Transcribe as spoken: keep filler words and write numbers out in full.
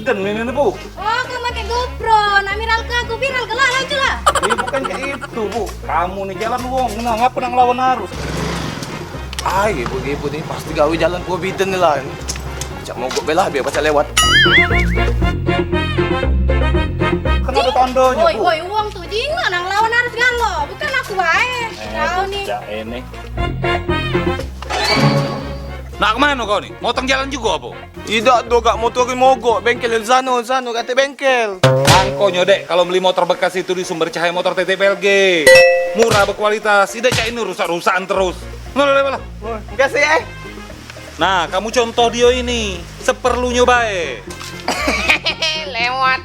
Forbidden ini nih, Bu. Oh, kau pakai GoPro, nak viral ke aku, viral ke lah, laju lah. Ini bukan kayak itu, Bu. Kamu nih jalan wong, nah, ngapa nang lawan arus? Ai, ibu-ibu nih pasti gawe jalan forbidden nih lah. Cak mogok belah biar pacak lewat. Kan ada tandanya, woi, Bu. Woi, wong tuh jingok nang lawan arus galo, bukan aku bae. Eh, kau nih. Ini. Nak kemana kau nih? Motong jalan juga apa? Idak do, gak motor mogok, bengkel di sano, di sano, katek bengkel. Angkonyo, Dek, kalau beli motor bekas itu di Sumber Cahaya Motor T T P L G. Murah, berkualitas, idak cak ini rusak-rusakan terus. Ngono, Dek, malah. Wah, kasih, eh. Nah, kamu contoh dio ini, seperlunyo bae. Lewat.